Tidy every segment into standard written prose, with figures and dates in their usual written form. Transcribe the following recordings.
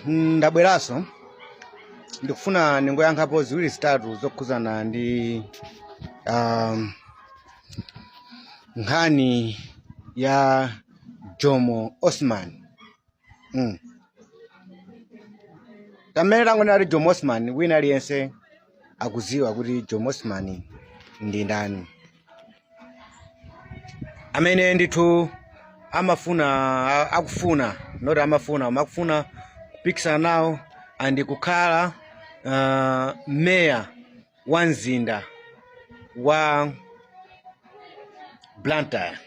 Ndabweranso, ndikufuna ningoyankhapo ziwiri zitatu zokhuzana ndi nkhani ya Jomo Osman. Tamene tangonena kuti Jomo Osman, wina aliyense akuziwa kuti Jomo Osman ndi ndani, amene ndithu amafuna, akufuna, not amafuna, koma akufuna kupikisana nawo and kukhala meya wa mzinda wa Blantyre.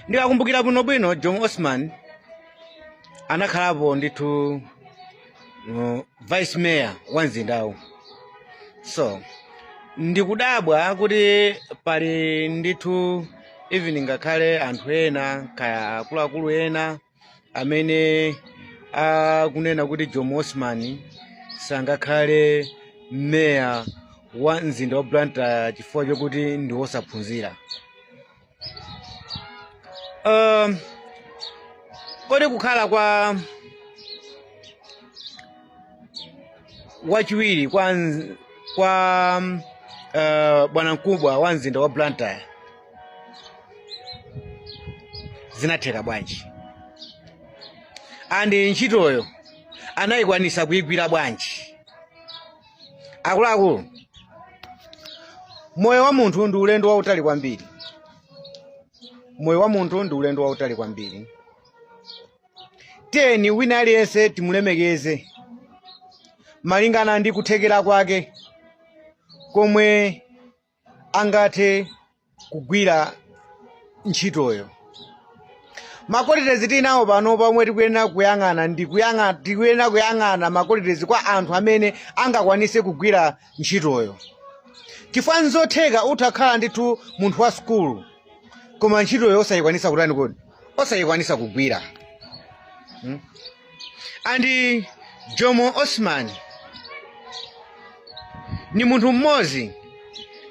Ndikakumbukira bwinobwino, Jomo Osman anakhalapo ndithu vice mayor wa mzindawu. So ndikudabwa kuti pali ndithu even ngakhale anthu ena, kaya akuluakulu ena, amene akunena kuti Jomo Osman sangakhale meya wa mzinda wa Blantyre chifukwa chokuti ndi wosaphunzira. Kodi kukhala kwa wachiwiri kwa bwanamkubwa wa mzinda wa Blantyre zinatheka bwanji? And ntchitoyo anayikwanisa kuyigwira bwanji? Akuluakulu, moyo wa munthu ndi ulendo wautali kwambiri. Moyo wa munthu ndi ulendo wautali kwambiri. Tiyeni wina aliyense timulemekeze malingana ndi kuthekera kwake komwe angathe kugwira ntchitoyo. Ma qualities tili nawo pano pomwe tikuyenera kuyang'ana ndi kuyang'ana, tikuyenera kuyang'ana ma qualities kwa anthu amene angakwanise kugwira ntchitoyo, chifukwa nzotheka utakhala ndithu munthu wa sukulu koma ntchitoyo osayikwanisa kutani kodi, osayikwanisa kugwira. And Jomo Osman ni munthu mmodzi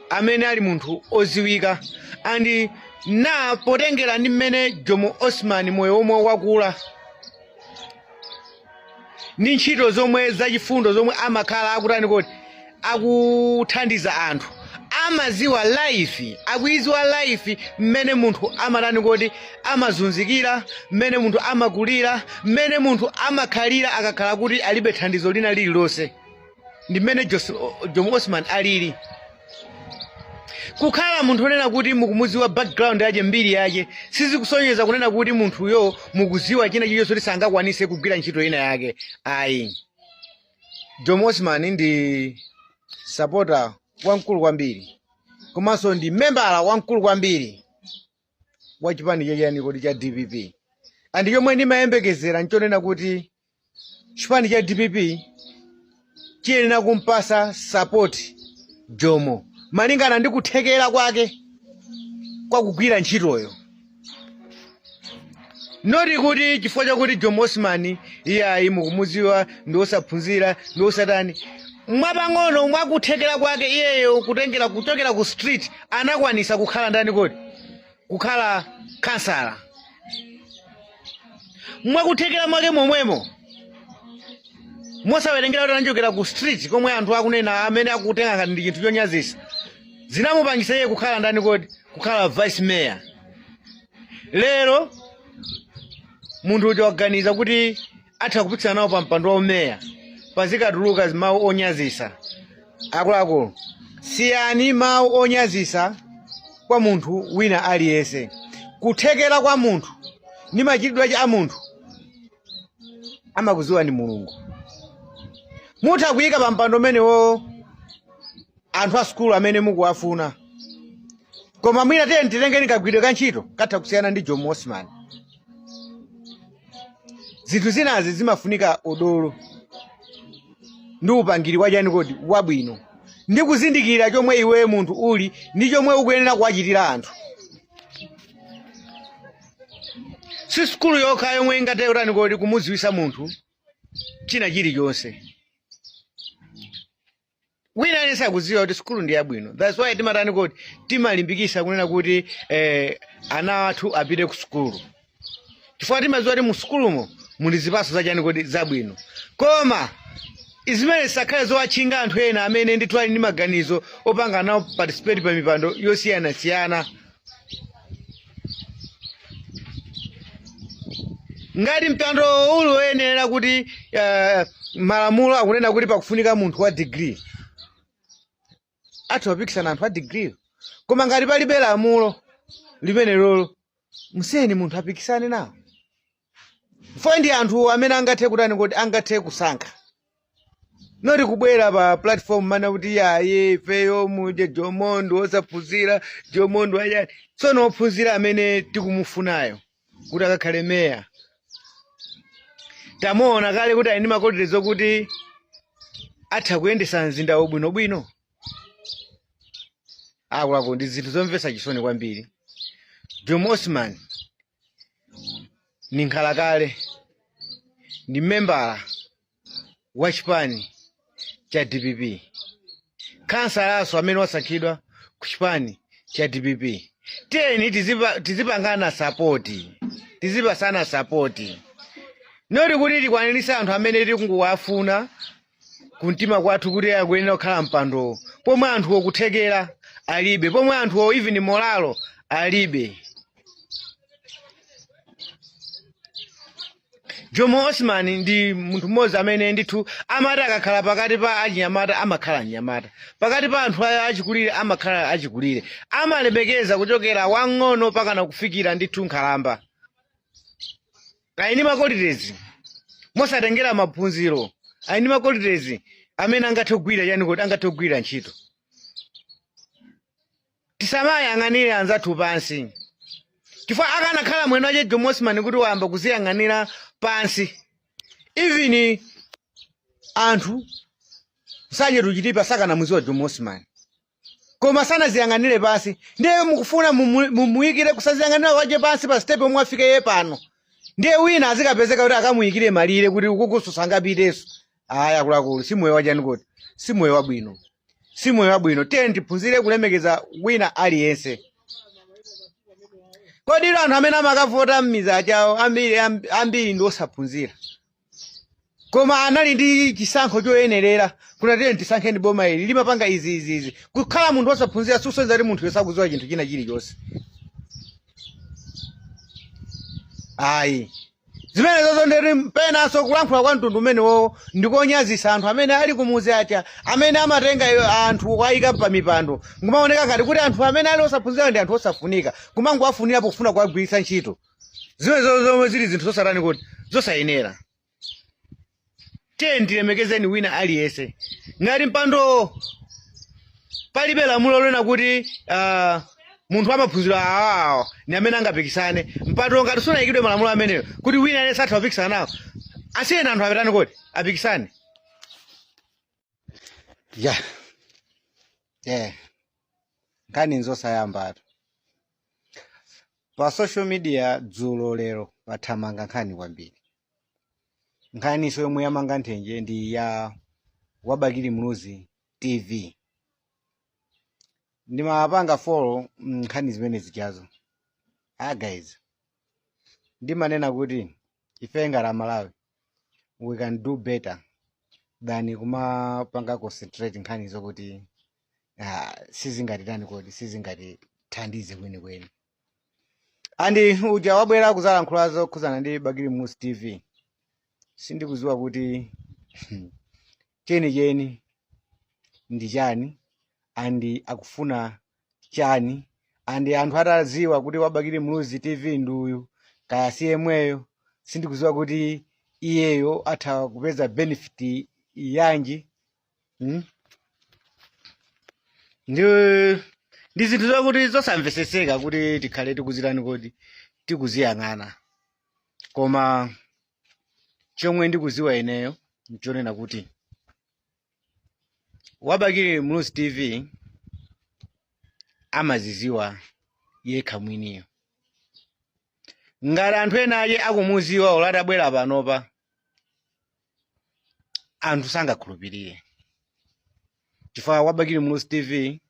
amene ali munthu oziwika, and na potengera ndi mmene Jomo Osman moyo womwe wakula ndi ntchito zomwe zachifundo zomwe amakhala akutani kodi, akuthandiza anthu, amaziwa life, akuiziwa life mmene munthu amatani kodi, amazunzikira, mmene munthu amakulira, mmene munthu amakhalira akakhala kuti alibe thandizo lina lililonse. Ndi mmene Jomo Osman alili. Kukhala munthu onena kuti mukumuziwa background yake, mbiri yake, sizikusonyeza kunena kuti munthuyo mukuziwa china chilichonse kuti sangakwanise kugwira ntchito ina yake, ayi. Jomo Osman ndi supporter wamkulu kwambiri komanso ndi membala wamkulu kwambiri wa chipani chachani kodi, cha DPP. And chomwe ndimayembekezera nchonena kuti chipani cha DPP chiyenera kumpasa support Jomo malingana ndi kuthekera kwake kwa kugwira ntchitoyo, not kuti chifukwa chakuti Jomo Osman iyayi mukumuziwa ndi osaphunzira, ndi osatani. Mwapang'ono mwakuthekera kwake iyeyo kutengera kuchokera ku street anakwanisa kukhala ndani kodi, kukhala kansala. Mwakuthekera mwake momwemo, mosawerengera kuti anachokera ku street komwe anthu akunena amene akutenga ngati ndi chinthu chonyazisa, zinamupangisa iye kukhala ndani kodi, kukhala vice mayor. Lero munthu uja waganiza kuti atha kupikisana nawo pa mpando wa umeya, pazikatuluka mawu onyazisa. Akuluakulu, siyani mawu onyazisa kwa munthu wina aliyense. Kuthekera kwa munthu ndi machitidwe ake a munthu amakuziwa ndi Mulungu. Mutha kuyika pa mpando umenewo anthu a sukulu amene mukuwafuna, koma mwina tiye titengeni kagwiridwe ka ntchito katha kusiyana ndi Jomo Osman. Zinthu zinazi zimafunika udolo ndi upangiri wachani kodi, wabwino, ndi kuzindikira chomwe iwe munthu uli ndi chomwe ukuyenera kuwachitira anthu. Si sukulu yokha yomwe ingathe kutani kodi, kumudziwisa munthu china chilichonse. Wina aliyense akudziwa kuti sukulu ndi yabwino. That's why timatani kuti, timalimbikisa kunena kuti ana athu apite ku sukulu, chifukwa timadziwa kuti mu sukulumo Muli zipatso zachani kodi? Zabwino. Koma zimene zisakhale zowatchinga anthu ena amene ndithu ali ndi maganizo opanga nawo participate pa mipando yosiyanasiyana. Ngati mpando uli woyenera kuti malamulo akunena kuti pakufunika munthu wa degree, atha kupikisana anthu a degree. Koma ngati palibe lamulo limenelolo, musiyeni munthu apikisane nawo. Fo ndi anthu amene angathe kutani kodi? Angathe kusankha, not kubwera pa platform mana kuti yaye, ifeyo muje Jomo ndi osaphunzira, Jomo ndi wachani. Tsono ophunzira amene tikumufunayo kuti akakhale meya, tamuona kale kuti ali ndi ma qualities okuti atha kuyendesa mzindawo bwinobwino. Akuluakulu, ndi zinthu zomvetsa chisoni kwambiri. Jomo Osman ni nkhalakale, ndi membala wa chipani cha DPP, khansalanso amene wasankhidwa ku chipani cha DPP. Tiyeni tizipangana support, tizipasana support, not kuti tikwaniritse anthu amene tikungowafuna kumtima kwathu kuti akuyenera kukhala mpando, pomwe anthuwo kuthekera alibe, pomwe anthuwo even morale alibe. Jomo Osman ndi munthu mmodzi amene ndithu amati akakhala pakati pa achinyamata amakhala mnyamata, pakati pa anthu aya achikulire amakhala achikulire, amalemekeza kuchokera wang'ono pakana kufikira ndithu nkhalamba. Ali ndi ma qualities mosatengera maphunziro, ali ndi ma qualities amene angathe kugwira chani kodi? Angathe kugwira ntchito. Tisamayang'anire anzathu pansi, chifukwa akanakhala mwene wache Jomo Osman kuti wayamba kuziyang'anira pansi, even anthu Nsanje to Chitipa sakanamuziwa Jomo Osman. Koma sanaziyang'anire pansi, ndiye mukufuna mumuyikire kusaziyang'anira wache pansi pa step omwe afike iye pano, ndiye wina azikapezeka kuti akamuyikire malire kuti ukukuso sangapitenso. Aya, akuluakulu, si moyo wachani kodi? Si moyo wabwino, si moyo wabwino. Tiyeni tiphunzire kulemekeza wina aliyense. Kodi ilo anthu amene amakavota m'mizi chawo ambiri, ambiri ndi osaphunzira, koma anali ndi chisankho choyenerera kuti tiyeni tisankheni boma ili limapanga izi, izi, izi. Kukhala munthu osaphunzira sikusonyeza kuti munthu sakudziwa chinthu china chilichonse, ayi. Zimene zozo ndeti penanso kulankhula kwa mtundu umenewo ndikonyazisa anthu amene ali kumuzi aja, amene amatenga iyo anthu kuwayika pa mipando, ngumaoneka ngati kuti anthu amene ali osaphunzira ndi anthu osafunika, kumangowafunira pofuna kuwagwiritsa ntchito. Zimene zozo zomwe zili zinthu zosatani kuti? Zosayenera. Tiye tilemekezeni wina aliyense. Ngati mpando palibe lamulo lona kuti munthu amaphunziro awawa ni amene angapikisane mpando, ngati sunayikidwe malamulo ameneyo kuti wina aliyense atha kupikisana nawo, asiyeni anthu apitani kodi? Apikisane. Ya, yeah. Nkhani nzosayambatu pa social media. Dzulo, lero pathamanga nkhani kwambiri. Nkhaniso yomwe yamanga nthenje ndi ya wa Bakili Muluzi TV. Ndimapanga follow nkhani zimene zichazo. Ah guys, ndimanena kuti ife ngati Amalawi we can do better than kumapanga concentrate nkhani zokuti sizingatitani kodi? Sizingatithandize kwenikweni. Andi uja wabwera kuzalankhula zokhuzana ndi Bakili Muluzi TV, sindikuziwa kuti chenicheni ndi chani, andi akufuna chani, andi anthu ataziwa kuti wa Bakili Muluzi TV ndi uyu kaya si yemweyo, sindikuziwa kuti iyeyo atha kupeza benefit yanji, Ndi zinthu zokuti zosamveseseka kuti tikhale tikuzitani kodi? Tikuziyang'ana. Koma chomwe ndikuziwa ineyo nchonena kuti wa Bakili Muluzi TV amaziziwa yekha mwiniyo. Ngati anthu ena ake akumuziwa, olo atabwera panopa anthu sangakhulupirire, chifukwa wa Bakili Muluzi TV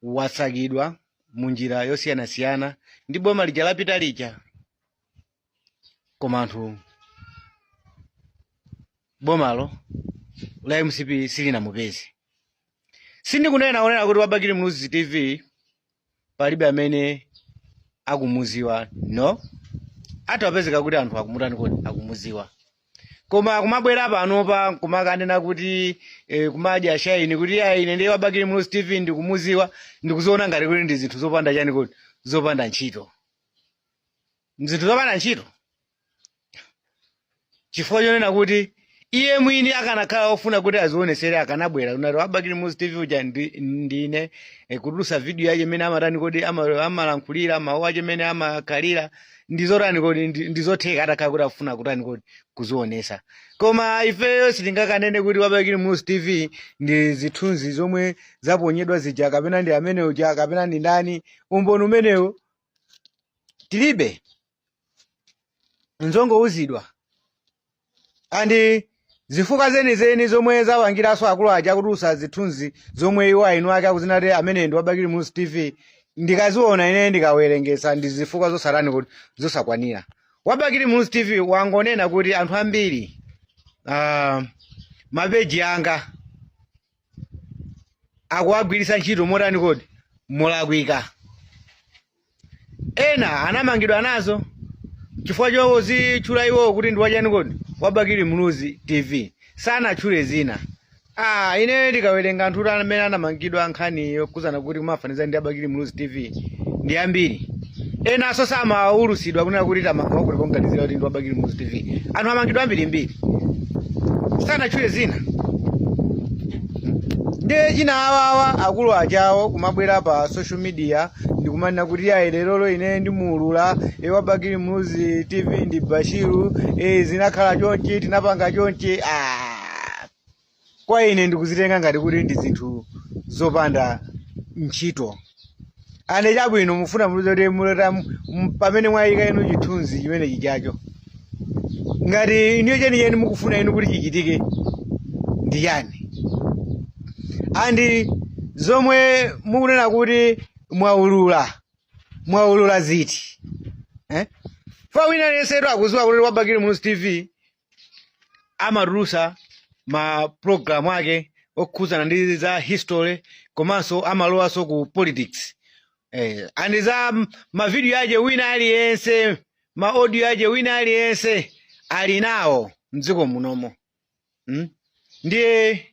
wasakidwa mu njira yosiyanasiyana ndi boma lija lapita lija. Koma anthu bomalo la MCP silinamupeze. Sindikunena kunena kuti wa Bakili Muluzi TV palibe amene akumuziwa, no, atapezeka kuti anthu akumutani kodi, akumuziwa, koma kumabwera panopa kumakanena kuti kumadya shine kuti ya ine ndiye wa Bakili Muluzi TV ndikumuziwa, ndikuziona ngati kuti ndi zinthu zopanda chani kodi, zopanda ntchito, zinthu zopanda ntchito, chifukwa chonena kuti iye mwini akanakhala ofuna kuti azionesere akanabwera kunati wa Bakili Muluzi TV uja ndine, kutulusa video yache imene amatani kodi, amalankhulira mawu ache imene amakhalira, ndizotani kodi, ndizotheka atakhala kuti afuna kutani kodi, kuzionesa. Koma ifeyo sitingakanene kuti wa Bakili Muluzi TV ndi zithunzi zomwe zaponyedwa zija, kapena ndi amene uja, kapena ndi ndani. Umboni umenewo tilibe, nzongouzidwa. And zifukwa zenizeni zomwe zapangiranso akulu aja kutulusa zithunzi zomwe iwo ainu ake akuzinati amene ndi wa Bakili Muluzi TV, ndikaziona ine, ndikawerengesa, ndi zifukwa zosatani kuti, zosakwanira. Wa Bakili Muluzi TV wangonena kuti anthu ambiri mapeji anga akuwagwiritsa ntchito motani kodi, molakwika. Ena anamangidwa nazo chifukwa chozitchula iwowo kuti ndi wachani kodi, wa Bakili Muluzi TV, sanatchule zina. Ah, ine ndikawerenga anthu amene anamangidwa nkhani yokuzana kuti kumafaniza ndi a Bakili Muluzi TV ndi ambiri. Enanso samaulusidwa kunena kuti tamanga wakuti ponganizira kuti ndi wa Bakili Muluzi TV. Anthu amangidwa ambirimbiri, sanatchule zina. Ndiye china, awawa akulu achawo kumabwera pa social media ndikumanena kuti ayi, lerolo ine ndimuulula wa Bakili Muluzi TV ndi Bashiru, zinakhala chonchi, tinapanga chonchi. Ah, kwa ine ndikuzitenga ngati kuti ndi zinthu zopanda ntchito. And chabwino, mufuna muluze kuti muleta pamene mwayika inu chithunzi chimene chichacho, ngati iniyo chenicheni mukufuna inu kuti chichitike ndi chani? And zomwe mukunena kuti mwaulula, mwaulula ziti, eh? Fa wina aliyensetu akuziwa kuti wa Bakili Muluzi TV amatulusa ma program ake okhuzana ndi za history, komanso amalowanso ku politics, and za mavideo aje wina aliyense, ma audio aje wina aliyense ali nawo mdziko munomo, Ndiye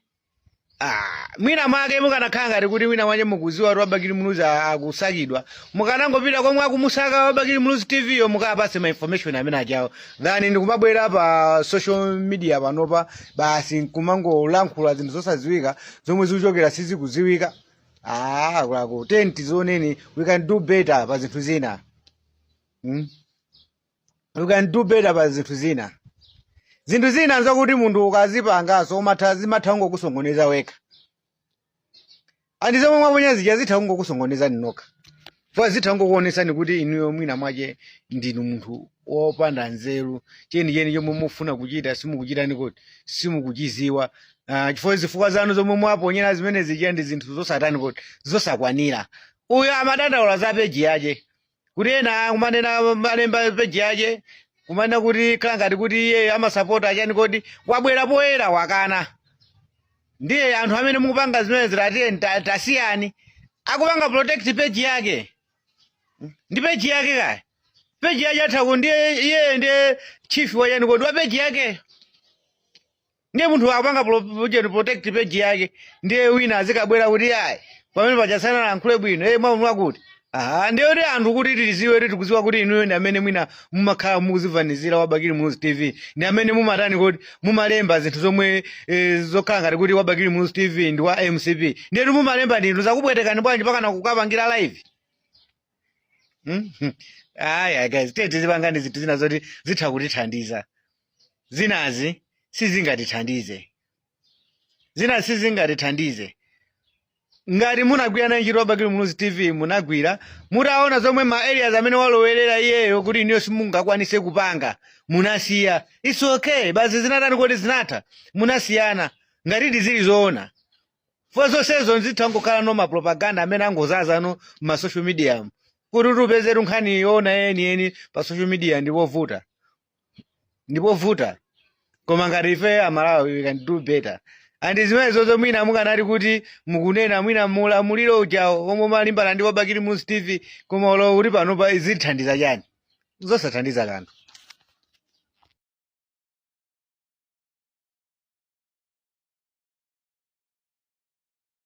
mwina mwake mukanakhala ngati kuti mwina mwake mukuziwa kuti wa Bakili Muluzi akusakidwa, mukanangopita komwe akumusaka wa Bakili Muluzi TV yo, mukapase ma information amene achawo, than ndikumabwera pa social media panopa basi nkumangolankhula zinthu zosadziwika, zomwe zikuchokera sizikudziwika. Ah, akuluakulu, tenti zoneni, we can do better pa zinthu zina, We can do better pa zinthu zina. Zinthu zina nzokuti munthu ukazipangaso umatha, zimatha kungokusongoneza wekha. And zomwe mwaponya zija zitha kungokusongonezani nokha, fa zitha kungokuonesani kuti inuyo mwina mwache ndinu munthu wopanda nzeru, chenicheni chomwe mufuna kuchita simukuchitani kuti, simukuchiziwa, chifukwa zifukwa zanu zomwe mwaponyera zimene zija ndi zinthu zosatani kuti, zosakwanira. Uyo amadandaula za peji yache kuti ena kumanena alemba peji yache kumanena kuti khala ngati kuti iye amasapota achani kodi. Wabwera poyera, wakana. Ndiye anthu amene mukupanga zimene ziratiye tasiyani. Akupanga protect page yake, ndi page yake kaya, page yake atha ku ndiye iye ndiye chief wachani kodi, wa page yake. Ndiye munthu akupanga protect page yake, ndiye wina azikabwera kuti ayi, pamene pachasana lankhule bwino, mwakuti aha, ndiye kuti anthu kuti tiziwe kuti tikuziwa kuti inuyo ndi amene mwina mumakhala mukuzivanizira wa Bakili Muluzi TV, ndi amene mumatani kuti, mumalemba zinthu zomwe zokhala ngati kuti wa Bakili Muluzi TV ndi wa MCP. Ndiye kuti mumalemba ndinthu zakubwetekani bwanji pakana kukapangira live, Aya guys, tiye tizipangani zinthu zina zoti zitha kutithandiza. Zinazi sizingatithandize, zina sizingatithandize. Ngati munagwira naye ntchito wa Bakili Muluzi TV, munagwira mutaona zomwe ma areas amene walowerera iyeyo kuti iniyo simungakwanise kupanga, munasiya. It's okay, basi, zinatani kuti, zinatha, munasiyana. Ngati zili zoona, fo zonsezo zitha ngokhala no ma propaganda amene angozaza no ma social media, kuti tupezetu nkhani yoona yeniyeni pa social media ndi wovuta. Ndipovuta, koma ngati ife Amalawi, we can do better. And zimene zozo mwina mukanati kuti mukunena mwina mulamuliro ujawo omwe malimbana ndi wa Bakili Muluzi TV, koma ulo kuti panopa zithandiza chani? Zosathandiza kanthu.